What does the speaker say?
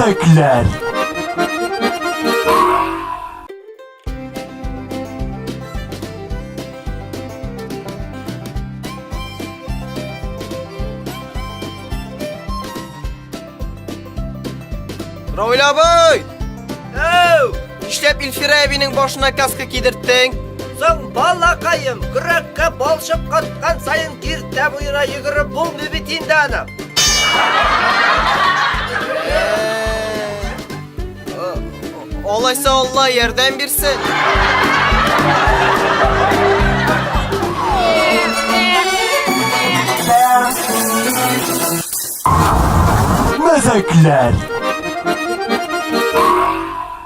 Мәзәкләр. Равил абый! Әу! Нишләп Илфира әбинең башына каска кидерттең? Соң, балакаем, көрәккә балчык каткан саен киртә буена йөгереп булмый бит инде аны. Алайса Алла ярдәм бирсен. Мәзәкләр.